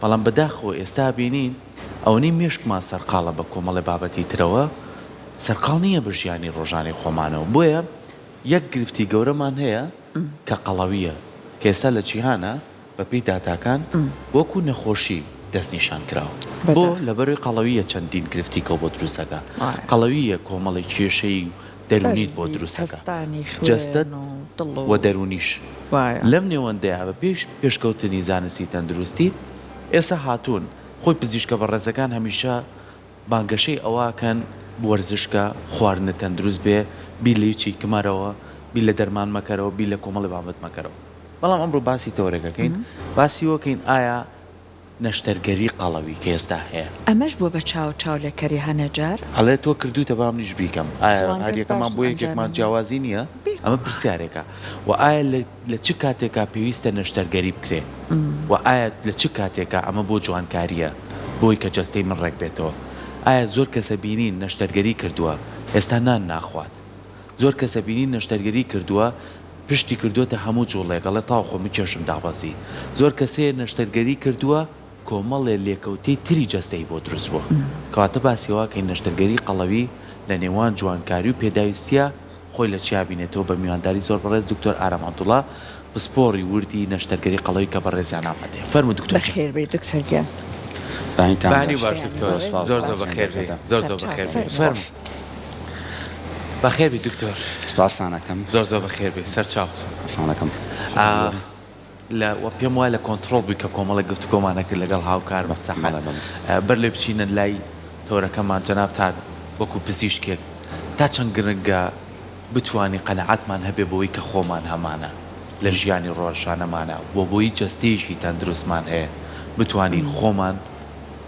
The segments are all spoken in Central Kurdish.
بەڵام بەداخەوە ئێستا بینین ئەوەنەی مێشکمان سەرقاڵە بە کۆمەڵێ بابەتی ترەوە سەرقاڵ نییە بە ژیانی ڕۆژانەی خۆمانەوە بۆیە یەک گرفتی گەورەمان هەیە کە قەڵەوییە کە ئێستا لە جیهانا بەپێی داتاکان وەکو نەخۆشی دەستنیشان کراوە. بۆ؟ لەبەرئەوەی قەڵەوییە چەندین گرفتی کەو بۆ دروست ئەکا. قەڵەوییە کۆمەڵێک کێشەی دەروونیت بۆ دروست ئەکا. جەستەت و دەروونیش. لەم نێوەندەیا بەپێی پێشکەوتنی زانستی تەندروستی ئێستا هاتوون خۆی پزیشکە بەڕێزەکان هەمیشە بانگەشەی ئەوە ئەکەن وەرزش کە، خواردنت تەندروست بێ، بیر لە هیچ شتێک مەرەوە، بیر لە دەرمان مەکەرەوە، بیر لە کۆمەڵێ بابەت مەکەرەوە. بەڵام ئەمڕۆ باسی تەوەرێک ئەکەین، باسی ئەوە کەین ئایا نەشتەرگەری قەڵەوی کە ئێستا هەیە. ئەمەش بووە بە چاو چاولێکەری هەنێ جار. ئەڵێ تۆ کردووتە با منیش بیکەم. ئایا فڵان هەر کەس یەکەمان باشتر بۆ ئەنجامی یەکێکمان دا. جیاوازی نییە؟ ئەمە بێگومان. پرسیارێکە. وە ئایا لە لە چ کاتێکا پێویستە نەشتەرگەری بکرێ؟ وە ئایا لە چ کاتێکا ئەمە بۆ جوانکارییە بۆی کە جەستەی من ڕێک بێتەوە؟ ئایا زۆر کەسە بینین نەشتەرگەری کردووە ئێستا نان ناخوات؟ زۆر کەسە بینین نەشتەرگەری کردووە پشتی کردۆتە هەموو جوڵەیەک ئەڵێ تاو خۆ من کێشم دابەزی زۆر کەس هەیە نەشتەرگەری کردووە کۆمەڵێ لێکەوتەی تری جەستەیی بۆ دروست بووە کەواتە باسی ئەوە کەین نەشتەرگەری قەڵەوی لە نێوان جوانکاری و پێداویستیە خۆی لە چیا بینێتەوە بە میوانداری زۆر بەڕێز دکتۆر ئارام عەبدوڵا پسپۆڕی وردی نەشتەرگەری قەڵەوی کە بەڕێزیان ئامادەیە فەرموو دکتۆر گیان. بەخێر بێی دکتۆر گیان. بەیانیتان بەیانی باش باش دکتۆر زۆر سپاس زۆر زۆر بەخێر بێی زۆر زۆر سەرچاو بەخێر بێی فەرموو. فەرموو بەخێر بێی دکتۆر. سپاستان ئەکەم. زۆر زۆر بەخێر بێی سەرچاو. سپاستان ئەکەم. ئا لە وە پێم وایە لە کۆنتڕۆڵ بووی کە کۆمەڵێک گفتوگۆمان ئەکرد لەگەڵ هاوکارم سەحەر بەڵێ بەڵێ. بەر لەوەی بچینە لای تەوەرەکەمان جەنابتان وەکو پزیشکێک تا چەند گرنگە بتوانین قەناعەتمان هەبێ بەوەی کە خۆمان هەمانە لە ژیانی ڕۆژانەمانا و بۆی جەستەیەکی تەندروستمان هەیە بتوانین خۆمان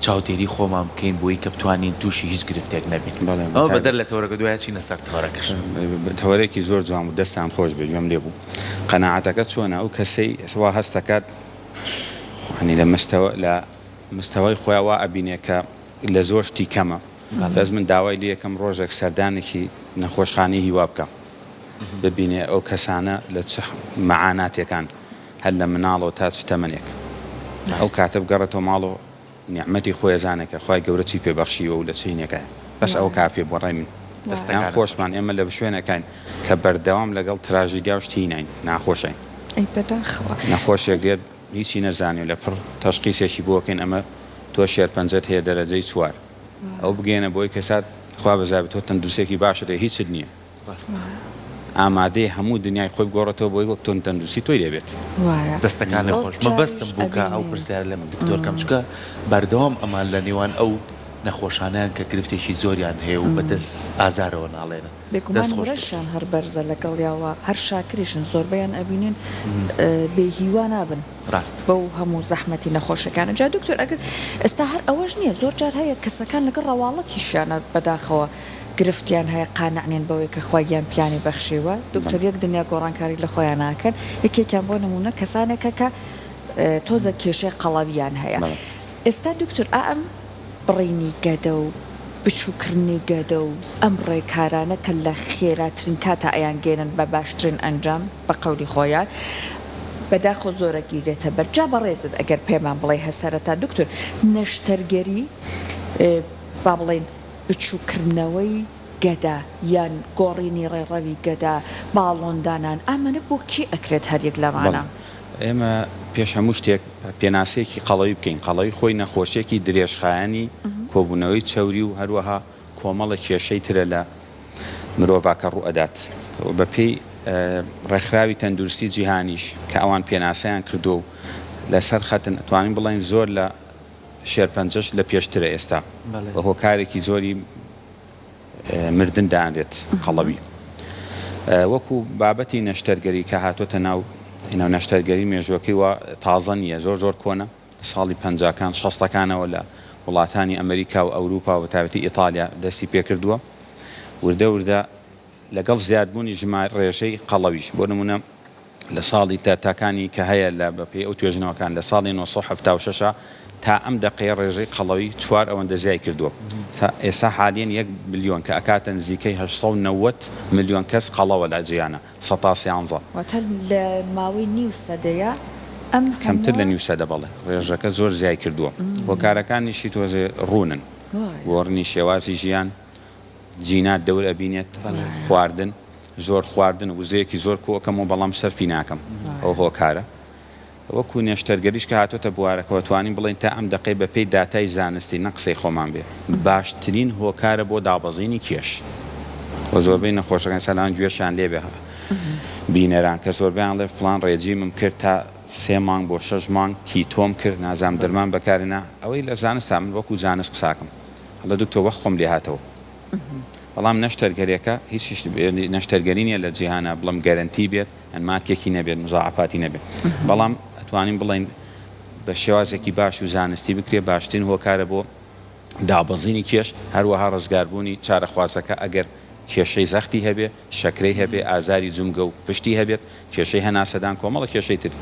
چاودێری خۆمان بکەین بۆی کە بتوانین تووشی هیچ گرفتێک نەبین. بەڵێ ئەمە بەدەر بەتایبەت. لە تەوەرەکە دوای ئەچینە سەر تەوەرەکەش. تەوەرێکی زۆر جوان بوو دەستتان خۆش بێت گوێم لێ بوو. قەناعەتەکە چۆنە ئەو کەسەی وا هەست دەکات یانی لە مستەوە لە مستەوای خۆیا وا ئەبینێ کە لە زۆر شتی کەمە بەس من داوای لێ ئەکەم ڕۆژێک سەردانێکی نەخۆشخانەی هیوا بکا ببینێ ئەو کەسانە لە چ مەعاناتێکان هەر لە مناڵەوە تا چ تەمەنێک ئەو کاتە بگەڕێتەوە ماڵەوە نیعمەتی خۆی ئەزانێ کە خوای گەورە چی پێ بەخشیوە و لە چ هینێکایە بەس ئەوە کافیە بۆ ڕای من یان خۆشمان ئێمە لە شوێنەکاین کە بەردەوام لەگەڵ تراژیدیا و شتی هیناین ناخۆشین ئەی بەداخەوە نەخۆشێک دێت هیچی نەزانێ و لە پڕ تەشخیسێکی بۆ کەین ئەمە تۆ شێرپەنجەت هەیە دەرەجەی چوار ئەو بگەیەنە بۆی کە سات خوا بەزیابێت تۆ تەندروستیەکی باشت هەیە هیچت نییە ڕاستە. ئامادەیە هەموو دنیای خۆی بگۆڕێتەوە بۆی وەک تۆن تەندروستی تۆی لێ بێت. وایە. دەستەکانت زۆر خۆش جاریش مەبەستم بوو کە ئەو ئەبینین. پرسیارە لە دکتۆر کەم چونکە بەردەوام ئەمان لە نێوان ئەو نەخۆشانەیان کە گرفتێکی زۆریان هەیە و بە دەست ئازارەوە ناڵێنن. بێگومان دەست خۆش دکتۆر. ورەشیان هەر بەرزە لەگەڵیا و هەر شاکریشن زۆربەیان ئەبینین بێ هیوا نابن. ڕاستە. بەو هەموو زەحمەتی نەخۆشەکانە جا دکتۆر ئەگەر ئێستا هەر ئەوەش نیە زۆر جار هەیە کەسەکان لەگەڵ ڕەواڵەتیشیانە بەداخەوە گرفتیان هەیە قانع نین بەوەی کە خوا گیان پیانی بەخشیوە دکتۆر یەک دنیا گۆڕانکاری لە خۆیان ناکەن یەکێکیان بۆ نمونە کەسانێکە کە تۆزە کێشەی قەڵەویان هەیە ئێستا دکتۆر ئا ئەم بڕینی گەدە و بچووکردنی گەدە و ئەم ڕێکارانە کە لە خێراترین کاتا ئەیانگەیەنن بە باشترین ئەنجام بە قەولی خۆیان بەداخەوە زۆر ئەگیرێتە بەر جا بەڕێزت ئەگەر پێمان بڵێی هە سەرەتا دکتۆر نەشتەرگەری با بڵێین بچووکردنەوەی گەدە یان گۆڕینی ڕێڕەوی گەدە باڵۆن دانان ئامانە بۆ کێ ئەکرێت هەریەک بەڵێ لەمانە؟ ئێمە پێش هەموو شتێک پێناسەیەکی قەڵەوی بکەین، قەڵەوی خۆی نەخۆشیەکی درێژخایەنی کۆبوونەوەی چەوری و هەروەها کۆمەڵێک کێشەی ترە لە مرۆڤا کە ڕووئەدات و بەپێی ڕێکخراوی تەندروستی جیهانیش کە ئەوان پێناسەیان کردووە و لەسەر خەتن ئەتوانین بڵێین زۆر لە شێرپەنجەش لە پێشترە ئێستا بە هۆکارێکی زۆری مردن دانرێت قەڵەوی وەکو بابەتی نەشتەرگەری کە هاتۆتە ناو ناو نەشتەرگەری مێژوەکەی وە تازە نییە زۆر زۆر کۆنە ساڵی پەنجاکان شەستەکانەوە لە وڵاتانی ئەمریکا و ئەوروپا و تایبەتی ئیتالیا دەستی پێکردووە وردە وردە لەگەڵ زیادبوونی ژمار ڕێژەی قەڵەویش بۆ نمونە لە ساڵی تاتاکانی کە هەیە لە بەپێی ئەو توێژینەوەکان لە ساڵی 976 تا ئەم دەقەیە ڕێژەی قەڵەوی چوار ئەوەندە زیای کردووە تا ئێستا حالیەن یەک بلیۆن کە ئەکاتە نزیکەی 890 ملیۆن کەس قەڵەوە لە جیهانا سەتا سیانزە. واتە لە ماوەی نیو سەدەیە. ئەم کەمتر لە هەمووە. نیو سەدە بەڵێ ڕێژەکە زۆر زیای کردووە. هۆکارەکانیشی تۆزێ ڕوونن. گۆڕینی شێوازی ژیان، جینات دەور ئەبینێت، خواردن، زۆر خواردن، وزەیەکی زۆر کۆئەکەمەوە بەڵام سەرفی ناکەم ئەوە هۆکارە. وەکو نەشتەرگەریش کە هاتۆتە بوارەکەوە توانین بڵێین تا ئەم دەقەی بە پێی داتای زانستی نەک قسەی خۆمان بێ باشترین هۆکارە بۆ دابەزینی کێش و زۆربەی نەخۆشەکان ئێستا لەوان گوێشیان لێ بێ بینەران کە زۆربەیان ڵێ فڵان ڕێجیمم کرد تا سێ مانگ بۆ شەش مانگ کیتۆم کرد نازانم دەرمان بەکارهێنا ئەوەی لە زانستا من وەکو زانست قساکەم ئەڵێ دکتۆر وەخ خۆم لێهاتەوە بەڵام نەشتەرگەرێکە هیچ نەشتەرگەری نیە لە جیهانا بڵێم گەرەنتی بێت یان ماکێکی نەبێت مزاعەفاتی نەبێت بەڵام ئەتوانین بڵێین بە شێوازێکی باش و زانستی بکرێت باشترین هۆکارە بۆ دابەزینی کێش هەروەها ڕزگاربوونی چارەخوازەکە ئەگەر کێشەی زەختی هەبێ شەکرەی هەبێ ئازاری جومگە و پشتی هەبێت کێشەی هەناسەدان کۆمەڵە کێشەی تر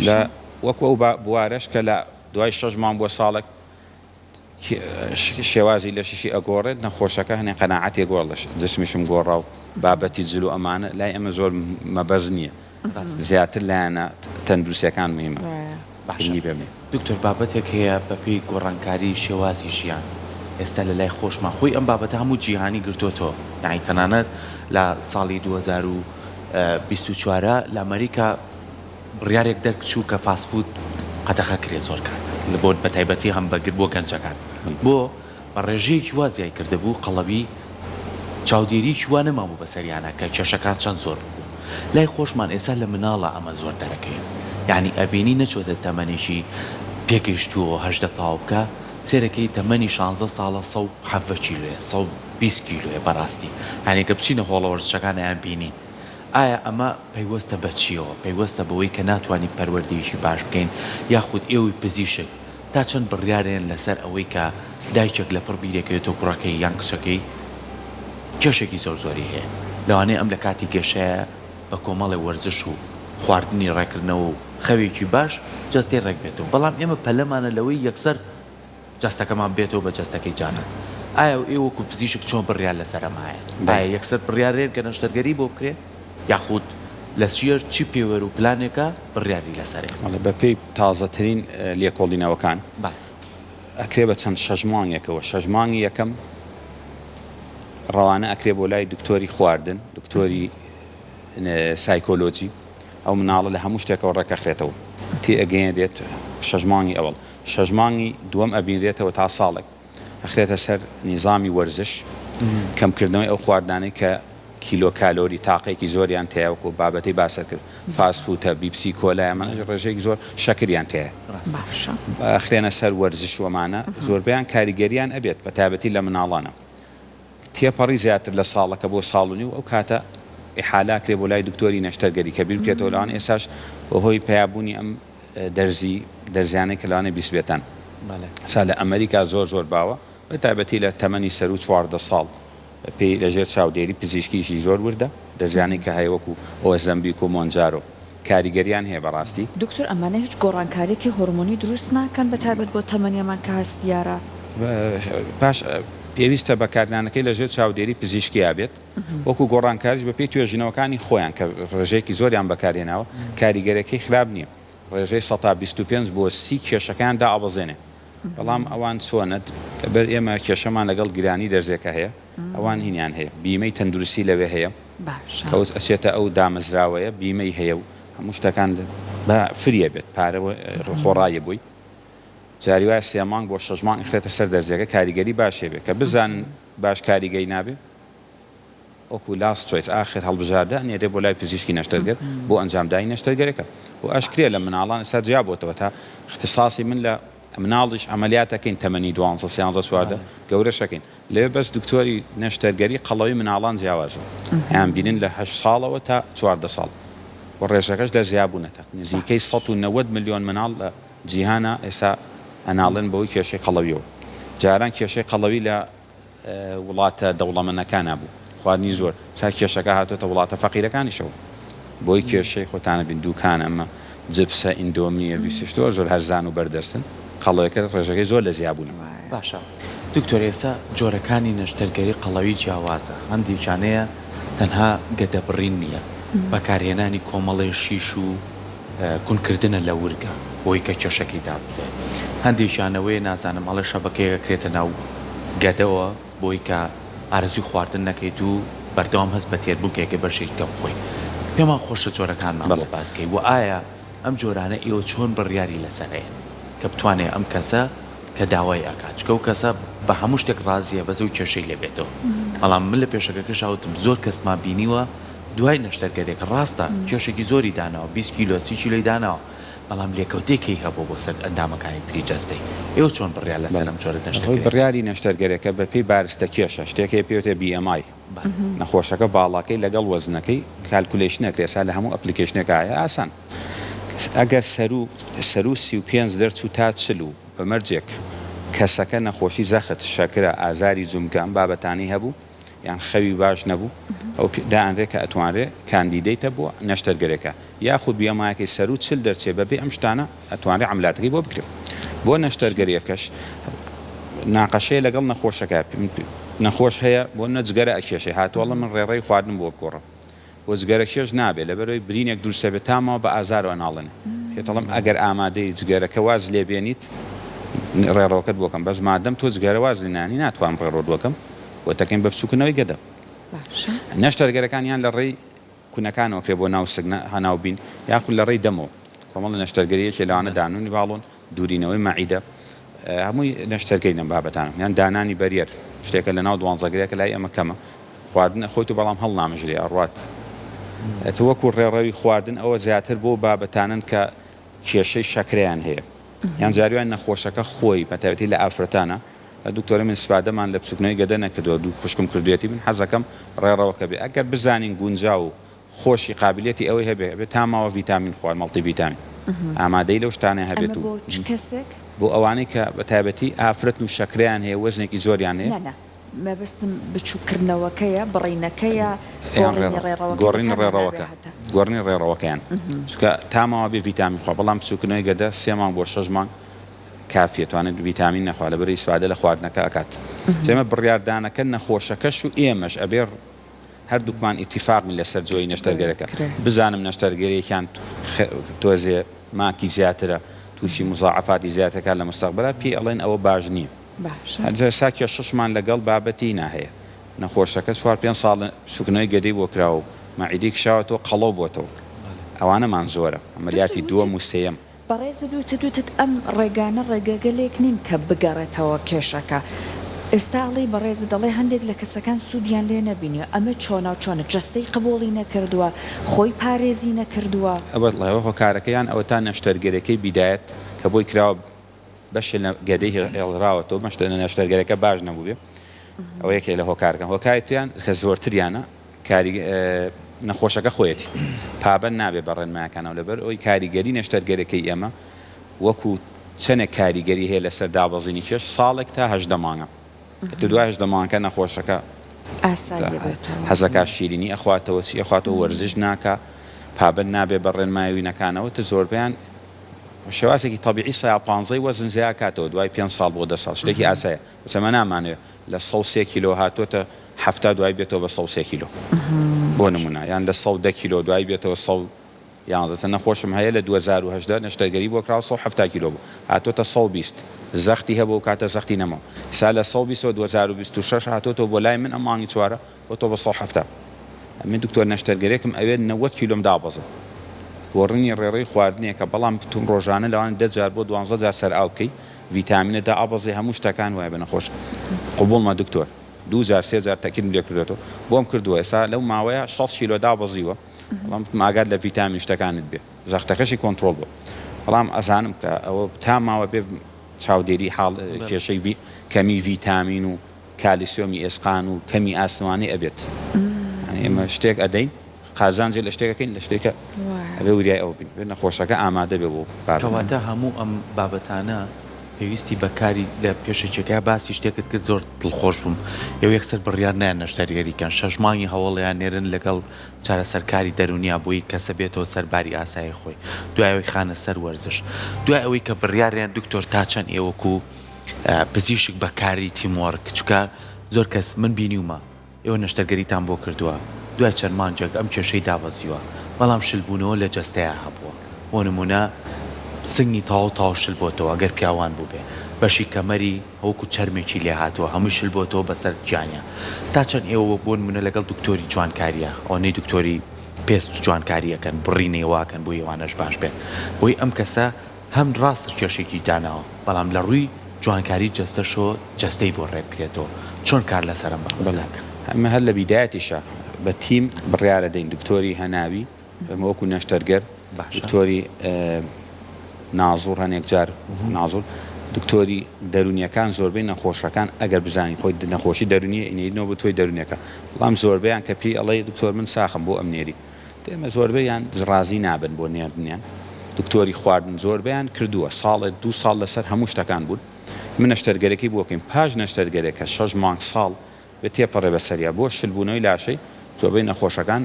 لە وەکو ئەو بوارەش کە لە دوای شەش مانگ بۆ ساڵێک شێوازی لەشیشی ئەگۆڕێت نەخۆشەکە هەنێ قەناعەتی گۆڕ لەش جسمیشم گۆڕا و بابەتی جل و ئەمانە لای ئەمە زۆر مەبەست نییە زیاتر لایەنە تەندروستیەکان مهمە باشە دکتۆر بابەتێک هەیە بەپێی گۆڕانکاری شێوازی ژیان ئێستا لە لای خۆشمان خۆی ئەم بابەتە هەموو جیهانی گرتۆتەوە یانی تەنانەت لە ساڵی 2024 لە ئەمریکا بڕیارێک دەرچوو کە فاست فود قەدەغە کرێ زۆر کات لە بۆ بەتایبەتی هەمبەگر بۆ گەنجەکان بۆ بە ڕێژەیەکی وا زیای کردبوو قەڵەوی چاودێریەکی وا نەمابوو بەسەریانا کە کێشەکان چەند زۆر ببوو لای خۆشمان ئێستا لە مناڵا ئەمە زۆر دەرەکەوێت یانی ئەبینی نەچۆتە تەمەنێکی پێگەیشتووەوە 18 تەواو بکا سێرەکەی تەمەنی شانزە ساڵە 117 کیلۆیە 120 کیلۆیە بەڕاستی یانی گەر بچینە هۆڵە وەرزشەکان ئەیان بینین ئایا ئەمە پەیوەستە بە چییەوە؟ پەیوەستە بەوەی کە ناتوانین پەروەردەیەکی باش بکەین یاخود ئێوەی پزیشک تا چەند بڕیارێن لەسەر ئەوەی کە دایکێک لەپڕ بیرەکەوێتەوە کوڕەکەی یان کچەکەی کێشێکی زۆر زۆری هەیە لەوانەیە ئەم لە کاتی گەشەیە بە کۆمەڵێ وەرزش و خواردنی ڕێکردنەوە و خەوێکی باش جەستەی ڕێک بێتەوە بەڵام ئێمە پەلەمانە لەوەی یەکسەر جەستەکەمان بێتەوە بە جەستەکەی جاران. ئایا ئێوە وەکو پزیشک چۆن بڕیار لەسەر ئەمە ئەیەن؟ ئایا یەکسەر بڕیارێن کە نەشتەرگەری بۆ بکرێ یاخود لە چیە چی پێوەر و پلانێکە بڕیاری لەسەرێ؟ بەڵێ بەپێی تازەترین لێکۆڵینەوەکان ئەکرێ بە چەند شەش مانگێکەوە شەش مانگی یەکەم ڕەوانە ئەکرێ بۆ لای دکتۆری خواردن دکتۆری سایکۆلۆجی ئەو مناڵە لە هەموو شتێکەوە ڕێکەخرێتەوە تێئەگەیەنرێت شەش مانگی ئەوەڵ شەش مانگی دووەم ئەبینرێتەوە تا ساڵێک ئەخرێتە سەر نیزامی وەرزش کەمکردنەوەی ئەو خواردنانەی کە کیلۆ کالۆری تاقێکی زۆریان تیایە وەکو بابەتەی باسە کرد فاست فوتە بیپسی کۆلای ئەمانە ڕێژەیەکی زۆر شەکریان تیایە ئەخرێنە سەر وەرزش و ئەمانە زۆربەیان کاریگەریان ئەبێت بە تایبەتی لە مناڵانە تێپەڕی زیاتر لە ساڵەکە بۆ ساڵ و نیو ئەو کاتە ئیحالە ئەکرێ بۆ لای دکتۆری نەشتەرگەری کە بیر بکرێتەوە لەوانە ئێستاش بەهۆی پەیابوونی ئەم دەرزی دەرزیانەی کە لەوانەیە بیستبێتان ئێستا لە ئەمریکا زۆر زۆر باوە بە تایبەتی لە تەمەنی سەروو 14 ساڵ پێی لەژێر چاودێری پزیشکیشی زۆر وردە دەرزیانەی کە هەیە وەکو ئۆزەمبیک و مۆنجارۆ کاریگەریان هەیە بەڕاستی. دکتۆر ئەمانە هیچ گۆڕانکاریەکی هۆرمۆنی دروست ناکەن بەتایبەت بۆ تەمەنی ئەمان کە هەستیارە؟ باش پێویستە بەکارهێنانەکەی لەژێر چاودێری پزیشکیا بێت وەکو گۆڕانکاریش بەپێی توێژینەوەکانی خۆیان کە ڕێژەیەکی زۆریان بەکارهێناوە کاریگەرەکەی خراپ نییە ڕێژەی سەتا 25 بۆ 30 کێشەکەیان دائەبەزێنێ بەڵام ئەوان چۆنە بەر ئێمە کێشەمان لەگەڵ گرانی دەرزێکە هەیە ئەوان هینیان هەیە بیمەی تەندروستی لەوێ هەیە کەوت ئەچێتە ئەو دامەزراوەیە بیمەی هەیە و هەموو شتەکان بە فریە بێت پارە خۆڕایە بووی جاری وایە سێ مانگ بۆ شەش مانگ ئەخرێتە سەر دەرزیەکە کاریگەری باشی هەبێ کە بزانن باش کاریگەی نابێ وەکو last choice ئاخر هەڵبژاردە ئەنێرێ بۆ لای پزیشکی نەشتەرگەر بۆ ئەنجامدانی نەشتەرگەرەکە و ئەشکرێ لە مناڵان ئێستا جیا بۆتەوە تا اختصاصی من لە مناڵیش عەمەلیات ئەکەین تەمەنی دوانزە سیانزە چواردە گەورەش ئەکەین لەوێ بەس دکتۆری نەشتەرگەری قەڵەوی مناڵان جیاوازە ئەیان بینن لە هەشت ساڵەوە تا 14 ساڵ و ڕێژەکەش لە زیابوونە تەق نزیکەی 190 ملیۆن مناڵ لە جیهانا ئێستا ئەناڵێن بەهۆی کێشەی قەڵەویەوە. جاران کێشەی قەڵەوی لە وڵاتە دەوڵەمەنەکانا بوو، خواردنی زۆر، ئێستا کێشەکە هاتۆتە وڵاتە فەقیرەکانیشەوە. بۆی کێشەی خۆتانە بین دوکان ئەمە جپسە ئیندۆمیە بیسیش زۆر زۆر هەرزان و بەردەستن، قەڵەویەکە ڕێژەکەی زۆر لە زیابوونە. باشە دکتۆر ئێستا جۆرەکانی نەشتەرگەری قەڵەوی جیاوازە هەندێکیان هەیە تەنها گەدەبڕین نییە بەکارهێنانی کۆمەڵێ شیش و. کونکردنە لە ورگە بۆی کە کێشەکەی دابەزێ. هەندێکیان ئەوەیە نازانم ئەڵێ شەبەکەیەک ئەکرێتە ناو گەدەوە بۆی کە ئارەزووی خواردن نەکەیت و بەردەوام هەست بە تێربوون کەی گەر بەشێکی کەم بخۆی. پێمان خۆشە جۆرەکانمان بۆ بەڵێ. باس کەی وە ئایا ئەم جۆرانە ئێوە چۆن بڕیاری لەسەر ئەیەن کە بتوانێ ئەم کەسە کە داوای ئەکات چونکە ئەو کەسە بە هەموو شتێک ڕازیە بەس ئەو کێشەی لێ بێتەوە بەڵام من لە پێشەکەکەشا وتم زۆر کەسمان بینیوە دوای نەشتەرگەریەکە ڕاستە کێشێکی زۆری داناوە 20 کیلۆ 30 کیلۆی داناوە بەڵام لێکەوتەی هەبووە بۆ سەر ئەندامەکانی تری جەستەی ئێوە چۆن بڕیار لەسەر بەڵێ ئەم جۆرە هۆی نەشتەرگەریە بڕیاری نەشتەرگەرێکە بەپێی بارستە کێشە شتێک هەیە پێی وترێ BMI نەخۆشەکە باڵاکەی لەگەڵ وەزنەکەی calculation ئەکرێ ئێستا لە هەموو application ێکا هەیە ئاسان ئەگەر سەروو سەروو 35 دەرچوو تا 40 و بە مەرجێک کەسەکە نەخۆشی زەخت شەکرە ئازاری جومگە ئەم بابەتانەی هەبوو یان خەوی باش نەبوو ئەو دائەنرێ کە ئەتوانرێ candidate ە بۆ نەشتەرگەرێکە یاخود BMI ەکەی سەروو 40 دەرچێ بەبێ ئەم شتانە ئەتوانرێ عەملاتەکەی بۆ بکرێ بۆ نەشتەرگەریەکەش ناقەشەیە لەگەڵ نەخۆشەکە نەخۆش هەیە بۆ نە جگەرە ئەکێشێ هاتووە ئەڵێ من ڕێڕەوی خواردنم بۆ بگۆڕە بۆ جگەرە کێش نابێ لەبەرئەوەی برینێک دروست ئەبێ تا ماوە بە ئازارەوە ئەناڵێنێ پێت ئەڵێم ئەگەر ئامادەی جگەرەکە واز لێ بێنیت ڕێڕەوەکەت بۆ کەم بەس مادەم تۆ جگەرە واز لێ نانی ناتوانم ڕێڕەوت بۆ کەم بۆ تەکەین بە بچووکردنەوەی گەدە باشە. نەشتەرگەرەکان یان لە ڕێی کونەکانەوە کرێ بۆ ناو سک هەناو بین یاخود لە ڕێی دەمەوە کۆمەڵە نەشتەرگەری یەکێ لەوانە دانونی باڵۆن دورینەوەی مەعیدە هەمووی نەشتەرگەین ئەم بابەتانە یان دانانی بەریەر شتێکە لە ناو دوانزەگرێکە لای ئێمە کەمە خواردن ئەخۆیت و بەڵام هەڵنامژرێ ئەڕوات ئەتە وەکو ڕێڕەوی خواردن ئەوە زیاتر بۆ بابەتانن کە کێشەی شەکرەیان هەیە یان جاریوان نەخۆشەکە خۆی بەتایبەتی لە ئافرەتانە دکتۆرە من ئیسفادەمان لە بچوکنەوەی گەدە نەکردوە دوو خوشکم کردویەتی من حەزەکەم ڕێڕەوەکە بێ ئەگەر بزانین گونجاو و خۆشی قابلیەتی ئەوەی هەبێ ئەبێ تا ماوە ڤیتامین خوارد مەڵتی ڤیتامین ئامادەی لەو شتانە هەبێت ئەمە و بۆ چ کەسێک؟ بۆ ئەوانەی کە بە تایبەتی ئافرەتن و شەکرەیان هەیە وەزنێکی زۆریان هەیە. نا نا مەبەستم بچوککردنەوەکەیە بڕینەکەیە یان گۆڕینی ڕێڕەوەکەی لە گۆڕینی کامیا نابێ ڕێڕەوەکە هەتا. گۆڕینی ڕێڕەوەکەیان چونکە تا ماوە بێ ڤیتامین خوارد بەڵام بچوککردنەوەی گەدە سێ مانگ بۆ شەش مانگ کافیە توانێت ڤیتامین نەخوا لەبەر ئیسفادە لە خواردنەکە ئەکات ئێمە بڕیاردانەکە نەخۆشەکەش و ئێمەش ئەبێ هەردووکمان ئیتیفاق بین لەسەر جۆری نەشتەرگەرەکە بزانم نەشتەرگەریەکیان تۆزێ ماکی زیاترە تووشی مزاعفاتی زیاترەکان لە مستەقبلا پێی ئەڵێن ئەوە باش نییە هەرجا کێشەشمان لەگەڵ بابەتی نا هەیە نەخۆشەکە چوار پێنج ساڵ سوکنەوەی گەدەی بۆ کراوە و مەعیدەی کشاوەتەوە قەڵەو بۆتەوە ئەوانەمان زۆرە عەمەلیاتی دووەم و سێیەم. بەڕێزت وتت وتت ئەم ڕێگانە ڕێگەگەلێک نین کە بگەڕێتەوە کێشەکە ئێستا ئەڵێی بەڕێزت ئەڵێ هەندێک لە کەسەکان سوودیان لێ نەبینیوە ئەمە چۆناو چۆنە جەستەی قبوڵی نەکردووە خۆی پارێزی نەکردووە؟ بەڵێ هۆکارەکە یان ئەوەتا نەشتەرگەرەکەی بیدایەت کە بۆی کراوە بەشێ لە گەدەی هێڵراوەتەوە مەشتە نەشتەرگەرەکە باش نەبووبێ ئەوە یەکێ لە هۆکارەکان هۆکاری تریان کە زۆرتریانە کاری نەخۆشەکە خۆیەتی پابەند نابێ بە ڕێنمایەکانەوە لەبەر ئەوەی کاریگەری نەشتەرگەرەکەی ئێمە وەکو چەندێک کاریگەری هەیە لەسەر دابەزینی کێش ساڵێک تا 18 مانگە تۆ دوای 18 مانگەکە نەخۆشەکە حەزەکا شیرینی ئەخواتەوە چی ئەخواتەوە وەرزش ناکا پابەند نابێ بە ڕێنمایوینەکانەوە تە زۆربیان شێوازێکی تەبیعی سەیا پانزەی وەزن زیا کاتەوە دوای پێنج ساڵ بۆ دە ساڵ شتێکی ئاسایە بەس ئەمە نامانەوێ لە 103 کیلۆ هاتۆتە 70 دوای بێتەوە بە 103 کیلۆ بۆ نمونە یان لە 110 کیلۆ دوای بێتەوە 111 سە نەخۆشم هەیە لە 2018 نەشتەرگەری بۆ کراوە 170 کیلۆ بوو هاتۆتە 120 زەختی هەبوو کاتە زەختی نەما سا لە 120 2026 هاتۆتەوە بۆ لای من ئەم مانگی چوارە بۆتەوە بە 170 من دکتۆر نەشتەرگەرێکم ئەوێت 90 کیلۆم دابەزێ گۆڕینی ڕێڕەوی خواردنێکە بەڵام تون ڕۆژانە لەوانە دە جار بۆ دوانزە جار سەر ئاو بکەی ڤیتامینە دائەبەزێ هەموو شتەکان وایە بە نەخۆش قبوڵمە دکتۆر دوو جار سێ جار تەکیدم لێ کردوێتەوە بۆم کردووە ئێستا لەو ماوەیە 60 کیلۆ دابەزیوە بەڵام وتم ئاگات لە ڤیتامین شتەکانت بێ زەختەکەشی کۆنترۆڵ بوو بەڵام ئەزانم کە ئەوە تا ماوە بێ چاودێری حاڵ کێشەی کەمی ڤیتامین و کالیسیۆمی ئێسقان و کەمی ئاسنوانەی ئەبێت یانی ئێمە شتێک ئەدەین قازانجێ لە شتێک ئەکەین لە شتێکە ئەبێ وریای ئەوە بین بێ نەخۆشەکە ئامادە بێ بۆ بابەتە. کەواتە هەموو ئەم بابەتانە پێویستی بە کاری لە پێشەکیەکە باسی شتێکت کرد زۆر دڵخۆش بووم ئێوە یەکسەر بڕیار نایەن نەشتەرگەری کەن شەش مانگی هەوڵیان نێرن لەگەڵ چارەسەرکاری دەروونیا بۆی کەسە بێتەوە سەر باری ئاسایی خۆی دوای ئەوەی خانە سەر وەرزش دوای ئەوەی کە بڕیاریان دکتۆر تا چەند ئێوەکو پزیشک بە کاری team work چونکە زۆر کەس من بینیومە ئێوە نەشتەرگەریتان بۆ کردووە دوای چەند مانگێک ئەم کێشەی دابەزیوە بەڵام شلبوونەوە لە جەستەیا هەبووە. بۆ نموونە سنگی تەواو تەواو شل بۆتەوە گەر پیاوان بووبێ بەشی کەمەری وەکو چەرمێکی لێ هاتووە هەمووی شل بۆتەوە بەسەر گیانیا تا چەند ئێوە وەک بۆ نموونە لەگەڵ دکتۆری جوانکاریە ئەوەنەی دکتۆری پێست و جوانکاری ئەکەن بڕینەی واکەن بۆی ئەوانەش باش بێت بۆی ئەم کەسە هەم ڕاستە کێشێکی داناوە بەڵام لە ڕووی جوانکاری جەستەشەوە جەستەی بۆ ڕێک بکرێتەوە چۆن کار لەسەر ئەم بابەتە بەڵێ ئەکەن؟ ئەمە هەر لە بیدایەتیشا بە تیم بڕیارەدەین دکتۆری هەناوی ئێمە وەکو نەشتەرگەر باشە. دکتۆری نازوڕ هەنێک جار نازوڕ دکتۆری دەرونیەکان زۆربەی نەخۆشەکان ئەگەر بزانین خۆی نەخۆشی دەرونیە ئینەیدنەوە بۆ تۆی دەرونیەکە بەڵام زۆربەیان کە پێی ئەڵێ دکتۆر من ساخم بۆ ئەم نێری ئێمە زۆربەیان ڕازی نابن بۆ نێردنیان دکتۆری خواردن زۆربەیان کردووە ساڵێ دوو ساڵ لەسەر هەموو شتەکان بوون من نەشتەرگەرەکەی بۆ کەین پاش نەشتەرگەرەکە شەش مانگ ساڵ بێ تێپەڕێ بەسەریا بۆ شل بوونەوەی لاشەی زۆربەی نەخۆشەکان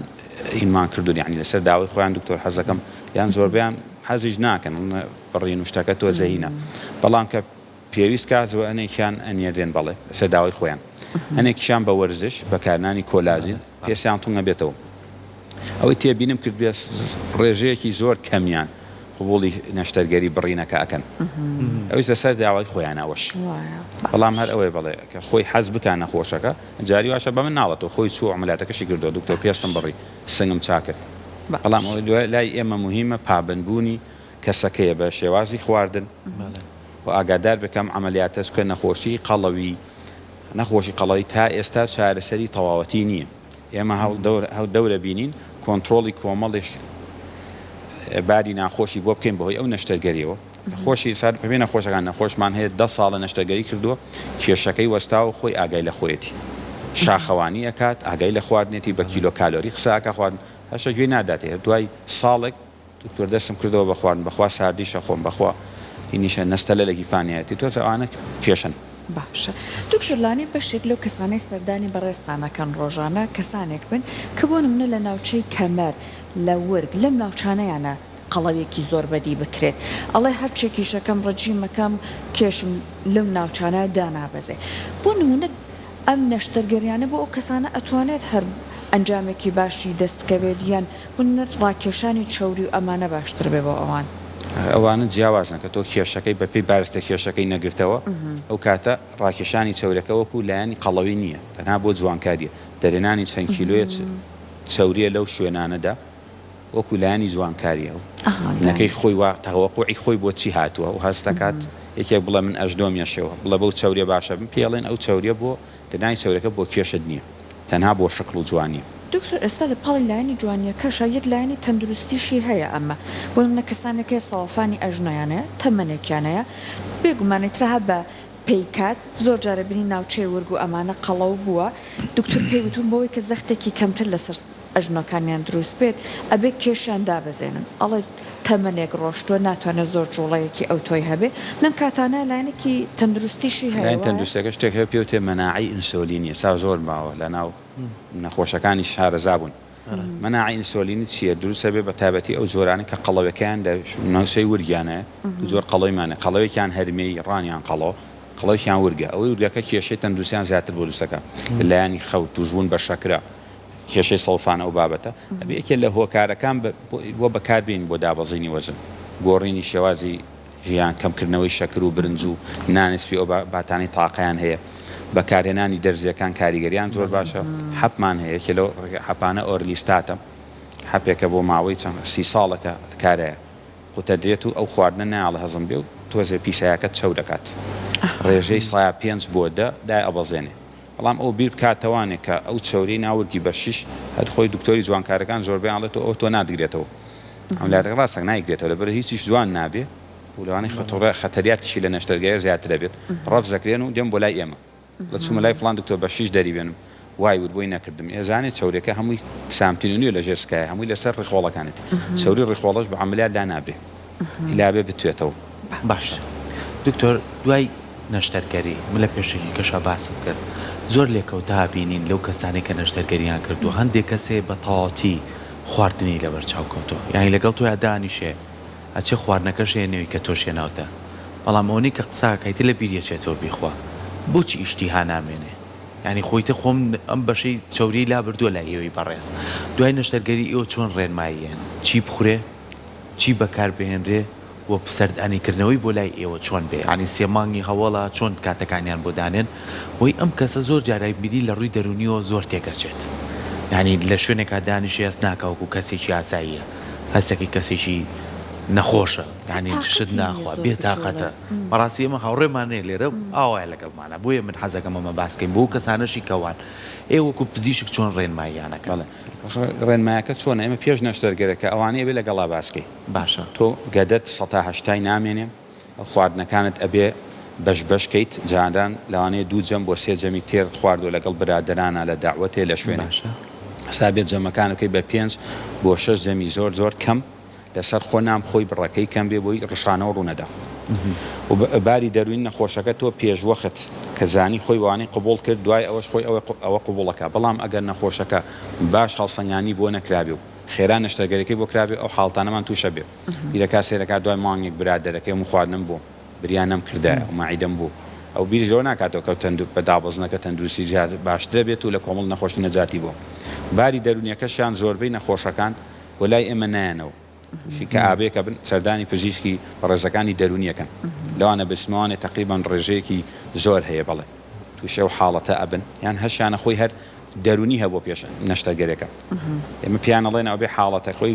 ئینمان کردوون یانی لەسەر داوای خۆیان دکتۆر حەزەکەم یان زۆربەیان حەزیش ناکەن بڕین و شتەکە تۆ زەهینە بەڵام کە پێویست کا زۆر هەنێکیان ئەنێرێن بەڵێ لەسەر داوای خۆیان هەنێکیشان بە وەرزش بەکارنانی کۆلاجین پێستیان تونگ ئەبێتەوە ئەوەی تێبینم کردبێ ڕێژەیەکی زۆر کەمیان قبوڵی نەشتەرگەری بڕینەکە ئەکەن ئەویش لەسەر داوای خۆیان ئەوەش بەڵام هەر ئەوەی بەڵێ کە خۆی حەز بکا نەخۆشەکە جاری واشە بە من ناڵێتەوە خۆی چوو عملاتەکەشی کردووە دکتۆر پێستم بڕی سنگم چاکرد بەڵام ئەوەی لای ئێمە مهمە پابەندبوونی کەسەکەیە بە شێوازی خواردن و ئاگادار بێت کە ئەم عەمەلیاتە چونکە نەخۆشی قەڵەوی نەخۆشی قەڵەوی تا ئێستا چارەسەری تەواوەتی نییە ئێمە هەوڵ دەورە بینین کۆنترۆڵی کۆمەڵێک باری ناخۆشی بۆ بکەین بەهۆی ئەو نەشتەرگەریەوە خۆشی سەر پێ نەخۆشەکان نەخۆشمان هەیە دە ساڵە نەشتەرگەری کردووە کێشەکەی وەستاوە خۆی ئاگای لە خۆیەتی شاخەوانی ئەکات ئاگای لە خواردنێتی بە کیلۆ کالۆری قسە ئەکا خواردن هەشە گوێی ناداتێ دوای ساڵێک دکتۆر دەستم کردەوە بە خواردن بەخوا ساردیشە خۆم بەخوا هینیشە نەستەلە لە گیرفانیایەتی تۆزێ ئەوانە کێشەن. باشە دکتۆر لانی بەشێک لەو کەسانەی سەردانی بەڕێزتان ئەکەن ڕۆژانە کەسانێک بن کە بۆ نمونە لە ناوچەی کەمەر لە ورگ لەم ناوچانەیانە قەڵەویەکی زۆر بەدی بکرێت ئەڵێ هەرچێکیشەکەم ڕجیمەکەم کێشم لەو ناوچانە دانابەزێ بۆ نمونە ئەم نەشتەرگەریانە بۆ ئەو کەسانە ئەتوانێت هەر ئەنجامێکی باشی دەست بکەوێت یان بنەر ڕاکێشانی چەوری و ئەمانە باشتر بێ بۆ ئەوان. ئەوانە جیاوازن کە تۆ کێشەکەی بە پێی بارستە کێشەکەی نەگرتەوە ئەو کاتە ڕاکێشانی چەورەکە وەکو لایەنی قەڵەوی نییە تەنها بۆ جوانکاریە دەرهێنانی چەند کیلۆیە چەوریە لەو شوێنانەدا وەکو لایەنی جوانکاریە و نەکەی خۆی وا تەوەقوعی خۆی بۆ چی هاتووە و هەست دەکات یەکێک بڵێ من ئەژنۆم یەشێوە بڵێ بەو چەوریە باشە بم پێی ئەڵێن ئەو چەوریە بۆ دەنای چەورەکە بۆ کێشت نیە تەنها بۆ شکڵ و جوانیە. دکتۆر ئێستا لە پاڵی لایەنی جوانیەکەشا یەک لایەنی تەندروستیشی هەیە ئەمە بۆ نمونە کەسانێک هەیە سەوەفانی ئەژنۆیان هەیە تەمەنێکیان هەیە بێگومان ئیتر ها بە پێی کات زۆر جار ئەبینی ناوچەی ورگ و ئەمانە قەڵەو بووە دکتۆر پێی وتوون بۆوەی کە زەختێکی کەمتر لەسەر ئەژنۆکانیان دروست بێت ئەبێ کێشیان دابەزێنن ئەڵێ تەمەنێک ڕۆشتووە ناتوانێت زۆر جوڵەیەکی ئەوتۆی هەبێ لەم کاتانە لایەنێکی تەندروستیشی هەیە لایەن وایە؟ تەندروستیەکە شتێک هەیە پێ وترێ مەناعەی ئینسۆلینی ئێستا زۆر باوە لەناو نەخۆشەکانیش شارەزا بوون مەناعەی ئینسۆلینی چییە دروست ئەبێ بە تایبەتی ئەو جۆرانەی کە قەڵەوەکەیان لە ناوچەی ورگیان هەیە دوو جۆر قەڵەویمان هەیە قەڵەوێکیان هەرمێی ڕانیان قەڵەوە قەڵەوێکیان ورگە ئەوەی ورگەکە کێشەی تەندروستیان زیاتر بۆ دروست دەکات لە لایەنی خەو تووشبوون بە شەکرە کێشەی سەڵفان ئەو بابەتە ئەبێ یەکێ لە هۆکارەکان بۆ بەکار بێنین بۆ دابەزینی وەزن گۆڕینی شێوازی ژیان کەمکردنەوەی شەکر و برنج و نانی سپی ئەو باتانەی تاقەیان هەیە بەکارهێنانی دەرزیەکان کاریگەریان زۆر باشە حەپمان هەیە یەکێ لەو حەپانە ئۆرلیستاتە حەپێکە بۆ ماوەی چەند سی ساڵەکە کارایە قوتەدرێت و ئەو خواردنە نایەڵێ هەزم بێ و تۆزێ پیسایەکەت چەور ئەکات ڕێژەی سایە پێنج بۆ دە دای ئەبەزێنێ بەڵام ئەو بیر بکاتەوانێ کە ئەو چەوریەی ناو ورگی بە شیش هەر خۆی دکتۆری جوانکارەکان زۆربەیان ئەڵێ تۆ ئەوە تۆ ناتگرێتەوە ئەم لاتەکە ڕاستە نایگرێتەوە لەبەر هیچیش جوان نابێ و لەوانەیە خەتڕ خەتەریاتیشی لە نەشتەرگەری زیاتر ئەبێت ڕەفز ئەکرێن و دێن بۆ لای ئێمە بە چوومە لای فڵان دکتۆر بە شیش دەری بێنم وای وت بۆی نەکردم ئێزانێ چەوریەکە هەمووی سامتین و نیە لە ژێر سکایە هەمووی لەسەر ڕیخۆڵەکانێتی چەوری ڕیخۆڵەش بە عەمەلیات لا نابرێ ئیلا بێ بتوێتەوە. باشە دکتۆر دوای نەشتەرگەری من لە پێشەکیکەشا باسم کرد زۆر لێکەوتە بینین لەو کەسانەی کە نەشتەرگەریان کردووە هەندێک کەس هەیە بە تەواوەتی خواردنی لەبەر چاو کەوتووە یانی لەگەڵ تۆیا دانیشێ ئەچێ خواردنەکەش هێنێوی کە تۆش هێناوتە بەڵام ئەوەنەی کە قسە ئەکا ئیتر لە بیری ئەچێتەوە بیخوا بۆچی ئیشتیها نامێنێ یانی خۆ ئیتر خۆم ئەم بەشەی چەوریەی لابردووە لای ئێوەی بەڕێز دوای نەشتەرگەری ئێوە چۆن ڕێنماییەن چی بخورێ؟ چی بەکار بهێنرێ و سەردانی کردنەوەی بۆ لای ئێوە چۆن بێ یانی سێ مانگی هەوەڵە چۆن کاتەکانیان بۆ دانێن بۆی ئەم کەسە زۆر جارای بیری لە ڕووی دەروونیەوە زۆر تێکەچێت یانی لە شوێنێکا دانیشێ هەست ناکا وەکو کەسێکی ئاساییە هەستەکەی کەسێکی نەخۆشە یانی شت تاقەتی نیە ناخوا زۆر بێ بجوڵێ. تاقەتە بەڕاستی ئێمە هاوڕێمان هەیە لێرە ئاوایە لەگەڵمانا بۆیە من حەزەکەم ئەمە باس کەین بۆ ئەو کەسانەشی کە وان ئێوە وەکو پزیشک چۆن ڕێنماییان ئەکەن؟ بەڵێ ڕێنمایەکە چۆنە ئێمە پێش نەشتەرگەرەکە ئەوانەی ئەبێ لەگەڵا باس کەی. باشە. تۆ گەدەت سەتا هەشتای نامێنێ خواردنەکانت ئەبێ بەش بەش کەیت جاران لەوانەیە دوو جەم بۆ سێ جەمی تێرت خواردوە لەگەڵ برادەرانا لە دەعوەتێ لە شوێنێ باشە. ئێستا ئەبێ جەمەکان بکەی بە پێنج بۆ شەش جەمی زۆر زۆر کەم لەسەر خۆ نان بخۆی بڕەکەی کەم بێ بۆی ڕشانەوە ڕوونەدا و باری دەروونی نەخۆشەکە تۆ پێشوەخت کە زانی خۆی وانەی قبوڵ کرد دوای ئەوەش خۆی ئەوە قبوڵەکە بەڵام ئەگەر نەخۆشەکە باش هەڵسەنگانی بۆ نەکرابێ و خێرا نەشتەرگەریەکەی بۆ کرابێ ئەو حاڵتانەمان توشە بێ بیرەکا سەیرەکا دوای مانگێک برادەرەکەی هەموو خواردنم بۆ بریا نەم کردایە و مەعیدەم بوو ئەو بیریش لەوە ناکاتەوە کە تەندو بە دابەزنەکە تەندروستی زیاد باشترە بێت و لە کۆمەڵ نەخۆشی نەجاتی بۆ باری دەرونیەکەشیان زۆربەی نەخۆشەکان بۆ لای ئێمە نایەنەوە توشی کەئابەیەکە بن سەردانی پزیشکی بەڕێزەکانی دەرونیەکەن لەوانە بسمەوانێ تەقریبەن ڕێژەیەکی زۆر هەیە بەڵێ توشی ئەو حاڵەتە ئەبن یان هەشیانە خۆی هەر دەرونی هەبووە پێش نەشتەرگەرێکە ئێمە پێیان ئەڵێن ئەبێ حاڵەتە خۆی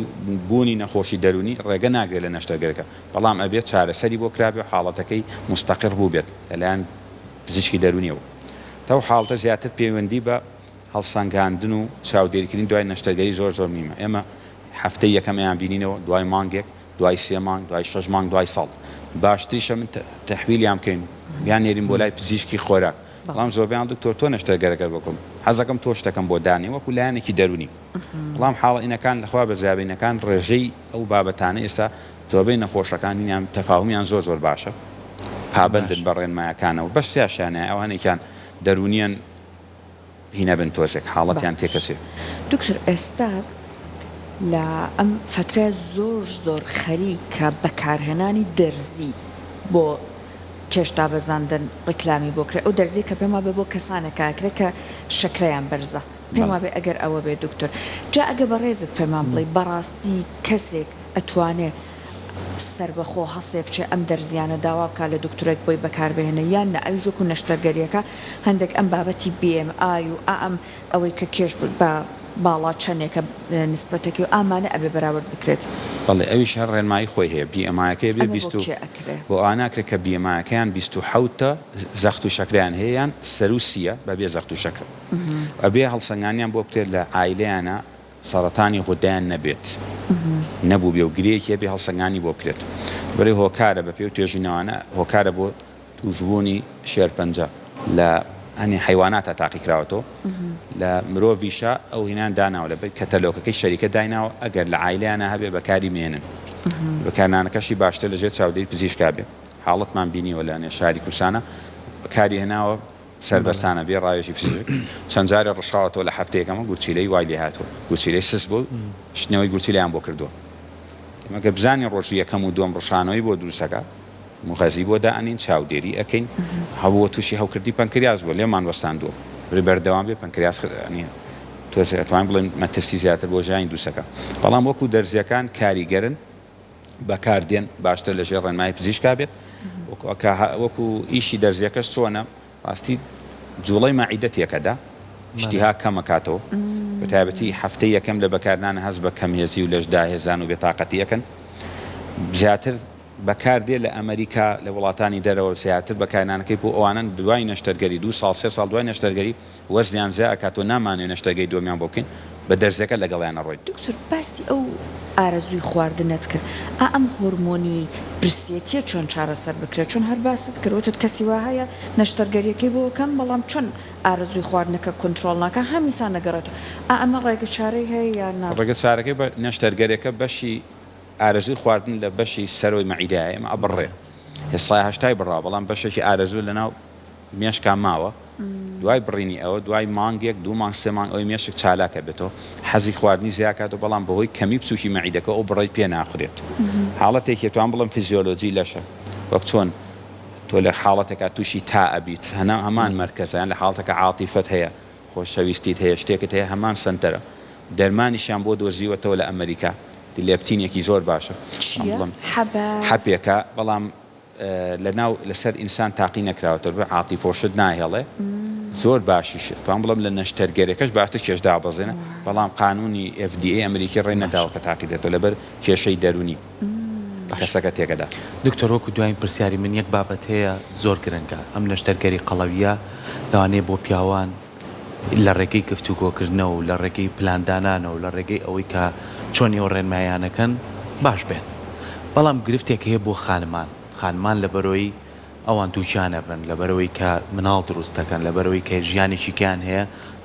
بوونی نەخۆشی دەرونی ڕێگە ناگرێت لە نەشتەرگەرەکە بەڵام ئەبێت چارەسەری بۆ کرابێ و حاڵەتەکەی موستەقڕ بووبێت لەلایەن پزیشکی دەرونیەوە تەو حاڵتە زیاتر پەیوەندی بە هەڵسەنگاندن و چاودێریکردنی دوای نەشتەرگەری زۆر زۆر مهمە ئێمە هەفتەی یەکەم ئەیان بینینەوە دوای مانگێک دوای سێ مانگ دوای شەش مانگ دوای ساڵ باشتریشە من تەحویلیان بکەین بیان نێرین بۆ لای پزیشکی خۆراک بەڵام زۆربەیان دکتۆر تۆ نەشتەرگەرەکەت بکەم حەزەکەم تۆ شتەکەم بۆ دانێ وەکو لایەنێکی دەرونی بەڵام حاڵە ئینەکان لەخوا بەزیابینەکان ڕێژەی ئەو بابەتانە ئێستا زۆربەی نەخۆشەکان هینیان تەفاهمیان زۆر زۆر باشە پابەندن بە ڕێنمایەکانەوە بەس سیاشیانە ئەوانێکیان دەرونیان هینەبن تۆزێک حاڵەتیان باش تێکەچێ. دکتۆر ئێستا لە ئەم فەترەیە زۆر زۆر خەریکە بەکارهێنانی دەرزی بۆ کێش دابەزاندن ڕیکلامی بۆ کرێ ئەو دەرزیە کە پێم وابێ بۆ کەسانێک ئەکرێ کە شەکرەیان بەرزە پێم بەڵێ. وابێ ئەگەر ئەوە بێ دکتۆر جا ئەگە بەڕێزت پێمان بڵێی بەڕاستی کەسێک ئەتوانێ سەربەخۆ هەسێ بچێ ئەم دەرزیانە داوا بکا لە دکتۆرێک بۆی بەکار بهێنێ یان نا ئەویش وەکو نەشتەرگەریەکە هەندێک ئەم بابەتی BMI و ئا ئەم ئەوەی کە کێش بە باڵا چەنێکە نسبەتەکەی و ئامانە ئەبێ بەراورد بکرێت. بەڵێ ئەویش هەر ڕێنمایی خۆی هەیە BMI ەکەی ئەبێ ئەمە بۆ 20 و کێ ئەکرێ؟ بۆ ئەوانە ئەکرێ کە BMI ەکەیان 27 ە زەخت و شەکرەیان هەیە یان سەروو سییە بەبێ زەخت و شەکرە ئەبێ هەڵسەنگانیان بۆ بکرێت لە عایلەیانا سەڕەتانی غودەیان نەبێت نەبووبێ و گرێیەکی هەبێ هەڵسەنگانی بۆ بکرێت بەرەی هۆکارە بەپێی ئەو توێژینەوانە هۆکارە بۆ تووشبوونی شێرپەنجە لە هەنێ حەیواناتا تاقیکراوەتەوە لە مرۆڤیشا ئەو هینان داناوە لە کەتەلۆکەکەی شەریکە دایناوە ئەگەر لە عایلەیانا هەبێ بەکاری مێنن بەکارنانەکەشی باشتر لەژێر چاودێری پزیشکا بێ حاڵەتمان بینیوە لە نێ شاری کوردستانا بەکاری هێناوە سەربەستانە بێ ڕاوێژی پزیشک چەند جارێ ڕشاوەتەوە لە هەفتەیەکەمە گورچیلەی وای لێ هاتووە گورچیلەی سست بوو شتنەوەی گورچیلەیان بۆ کردووە ئێمە گەر بزانین ڕۆژی یەکەم و دووەم ڕشانەوەی بۆ دروستەکە موغەزی بۆ دائەنین چاودێری ئەکەین هەبووە تووشی هەوکردنی پەنکریاس بووە لێمان وەستاندووە بێ بەردەوام بێ پەنکریاس ینی تۆزێ ئەتوانین بڵێن مەترسی زیاتر بۆ ژیانی دروستەکە بەڵام وەکو دەرزیەکان کاریگەرن بەکاردێن باشتر لە ژێر ڕێنمایی پزیشکا بێت وەکو ئیشی دەرزیەکەش چۆنە ڕاستی جوڵەی مەعیدە تێکەدا ئیشتیها کەمەکاتەوە بە تایبەتی هەفتەی یەکەم لە بەکارنانە هەست بە کەمهێزی و لەش داهێزان و بێتاقەتی ئەکەن زیاتر بەکاردێ لە ئەمریکا لە وڵاتانی دەرەوە زیاتر بەکارنانەکەی بۆ ئەوانەن دوای نەشتەرگەری دوو ساڵ سێ ساڵ دوای نەشتەرگەری وەزنیان زیا ئەکات و نامانەوێ نەشتەرگەری دووەمیان بۆ بکەین بە دەرزیەکە لەگەڵیان ئەڕۆین. دکتۆر باسی ئەو ئارەزووی خواردنەت کرد ئا ئەم هۆرمۆنی برسێتیە چۆن چارەسەر بکرێت چۆن هەر باست کرد وتت کەسی وا هەیە نەشتەرگەریەکەی بۆ ئەکەن بەڵام چۆن ئارەزووی خواردنەکە کۆنترۆڵ ناکا هەمیسان ئەگەڕێتەوە ئا ئەمە ڕێگە چارەی هەیە یان نا؟ ڕێگە چارەکەی بە نەشتەرگەرێکە بەشی ئارەزووی خواردن لە بەشی سەرەوەی مەعیدایە ئێمە ئەبڕێ ئێستا هەشتای بڕاوە بەڵام بەشێکی ئارەزوو لەناو مێشکا ماوە دوای بڕینی ئەوە دوای مانگێک دوو مانگ سێ مانگ ئەوەی مێشک چالاک ئەبێتەوە حەزی خواردنی زیاکاتەوە بەڵام بەهۆی کەمی بچوکی مەعیدەکە ئەو بڕەی پێ ناخورێت حاڵەتێکی توان بڵێم فیزیۆلۆجی لەشە وەک چۆن تۆ لە حاڵەتێکا تووشی تا ئەبیت هەنا هەمان مەرکەزە یان لە حاڵەتەکە عاتیفەت هەیە خۆشەویستیت هەیە شتێکت هەیە هەمان سەنتەرە دەرمانیشیان بۆ دۆزیوەتەوە لە ئەمریکا. لێپتینێکی زۆر باشە. چییە؟ حەبە؟ حەپێکە بەڵام لەناو لەسەر ئینسان تاقی نەکراوەتەوە بێ عاتیفە و شت ناهێڵێ زۆر باشیش توان بڵێم لە نەشتەرگەرەکەش باشتر کێش دابەزێنە بەڵام قانونی FDA ئەمریکی ڕێی نەداوە کە تاقی دێتەوە لەبەر کێشەی دەرونی کەسەکە تێکەدا. دکتۆر وەکو دواین پرسیاری من یەک بابەت هەیە زۆر گرنگە ئەم نەشتەرگەری قەڵەویە لەوانەیە بۆ پیاوان لە ڕێگەی گفتوگۆکردنەوە و لە ڕێگەی پلاندانانەوە و لە ڕێگەی ئەوەی کە چۆن ئێوە ڕێنماییانەکەن باش بێت بەڵام گرفتێک هەیە بۆ خانمان خانمان لەبەرەوەی ئەوان دووگیان ئەبن لەبەرەوەی کە مناڵ دروست دەکەن لەبەرەوەی کە ژیانێکی کەیان هەیە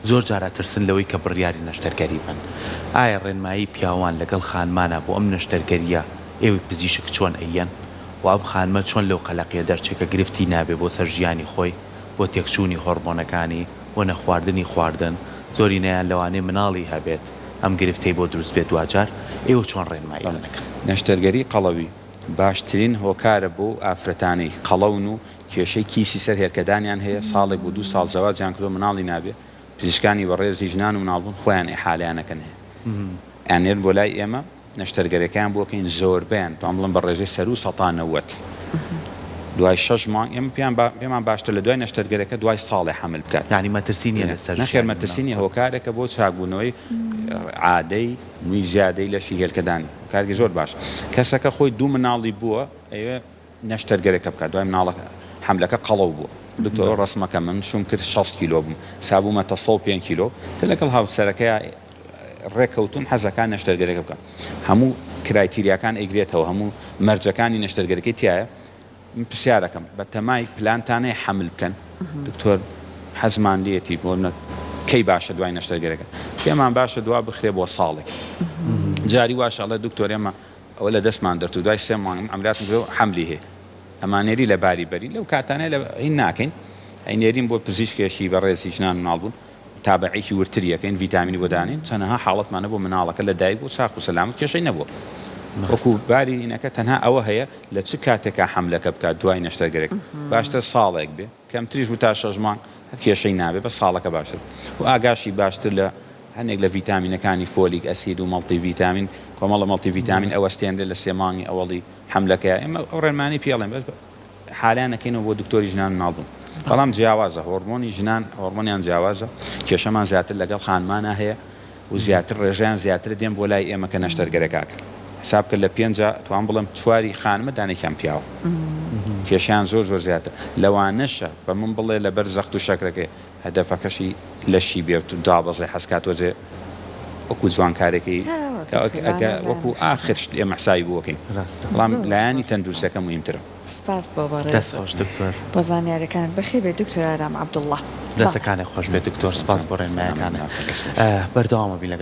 زۆر جار ئەترسن لەوەی کە بڕیاری نەشتەرگەری بەن ئایا ڕێنمایی پیاوان لەگەڵ خانمانا بۆ ئەم نەشتەرگەریە ئێوەی پزیشک چۆن ئەیەن و ئەم خانمە چۆن لەو قەلەقیە دەرچێ کە گرفتی نابێ بۆ سەر ژیانی خۆی بۆ تێکچوونی هۆڕمۆنەکانی، بۆ نەخواردنی خواردن، زۆرینەیان لەوانەیە مناڵی هەبێت ئەم گرفتەی بۆ دروست بێت دواجار، ئێوە چۆن ڕێنماییان بەڵێ ئەکەن؟ نەشتەرگەری قەڵەوی باشترین هۆکارە بۆ ئافرەتانەی قەڵەون و کێشەی کیسی سەر هێلکەدانیان هەیە، ساڵێک بۆ دوو ساڵ زەواجیان کردووە مناڵی نابێ، پزیشکانی بەڕێزی ژنان و مناڵبوون خۆیان ئیحالەیان ئەکەن ئەیاننێرن بۆ لای ئێمە، نەشتەرگەرەکەیان بۆ کەین زۆربەیان توان بڵێم بە ڕێژەی سەروو سەتا 90 دوای شەش مانگ ئێمە پێیان با پێمان باشتر لە دوای نەشتەرگەرەکە دوای ساڵێ حەمل بکات. یانی مەترسی نیە لەسەر نەخێر ژیانی مەترسی نیە مناڵ. هۆکارێکە بۆ چاکبوونەوەی عادەی مووی زیادەی لەشی هێلکەدانی هۆکارێکی زۆر باشە کەسەکە خۆی دوو مناڵی بووە ئەیەوێ نەشتەرگەرەکە بکات دوای مناڵەکە حەملەکە قەڵەو بووە دکتۆر ئەو ڕەسمەکە من شوم کرد 60 کیلۆ بووم سا بوومەتە 105 کیلۆ تە لەگەڵ هاوسەرەکەیا ڕێکەوتون حەزەکا نەشتەرگەرەکە بکات هەموو کرایتیریاکان ئەیگرێتەوە هەموو مەرجەکانی نەشتەرگەرەکەی تایە من پرسیارەکەم بە تەمای پلانتانەیە حەمل بکەن دکتۆر حەزمان لێتی بۆ کەی باشە دوای نەشتەرگەرەکە پێمان باشە دوا بخرێ بۆ ساڵێک جاری واشە ئەڵێ دکتۆر ئێمە ئەوە لە دەستمان دەرچوو دوای سێ مانگ من عەملیاتم کردەوە حەملی هەیە ئەمانێری لە باری بەرین لەو کاتانەی لە هین ناکەین ئەینێرین بۆ پزیشکێکی بەڕێزی ژنان مناڵ بوون تابعێکی وردتری ئەکەین ڤیتامینی بۆ دانین چەنەها حاڵەتمان هەبوو مناڵەکە لە دایک بوو ساخ و سەلامەت کێشەی نەبووە وەکو باری هینەکە تەنها ئەوە هەیە لە چ کاتێکا حەملەکە بکات دوای نەشتەرگەرێک باشتر ساڵێک بێ کەمتریش بوو تا شەش مانگ هەر کێشەی نابێ بەس ساڵەکە باشتر و ئاگاشی باشتر لە هەنێک لە ڤیتامینەکانی فۆلیک ئەسید و مەڵتی ڤیتامین کۆمەڵە مەڵتی ڤیتامین ئەوەستێنرێ لە سێ مانگی ئەوەڵی حەملەکەیا ئێمە ئەو ڕێنمانی پێ ئەڵێن بەس حالیان ئەکەینەوە بۆ دکتۆری ژنان و مناڵ بوون بەڵام جیاوازە هۆڕمۆنی ژنان هۆڕمۆنیان جیاوازە کێشەمان زیاتر لەگەڵ خانمانا هەیە و زیاتر ڕێژەیان زیاترە دێن بۆ لای ئێمە کە نەشتەرگەرەکە ئەکەن حساب کە لە پێنجا توان بڵێم چواری خانمە دانێکیان پیاوە کێشیان زۆر زۆر زیاتر لەوانەشە بە من بڵێ لەبەر زەخت و شەکرەکەی هەدەفەکەشی لەشی بێت و دابەزێ حەزکات تۆزێ وەکو جوانکارێکی وەکو ئاخر شت ئێمە حسابی بۆ ئەکەین بەڵام لایەنی تەندروستەکە موهیمترە. سپاس بۆ بەڕێز دەست خۆش دکتۆر. بۆ زانیاریەکانت بەخێر بێی دکتۆر ئارام عەبدوڵڵا. دەستەکانت خۆش بێت دکتۆر سپاس بۆ ڕێنمایەکانت بەردەوامە بین لەگەڵ.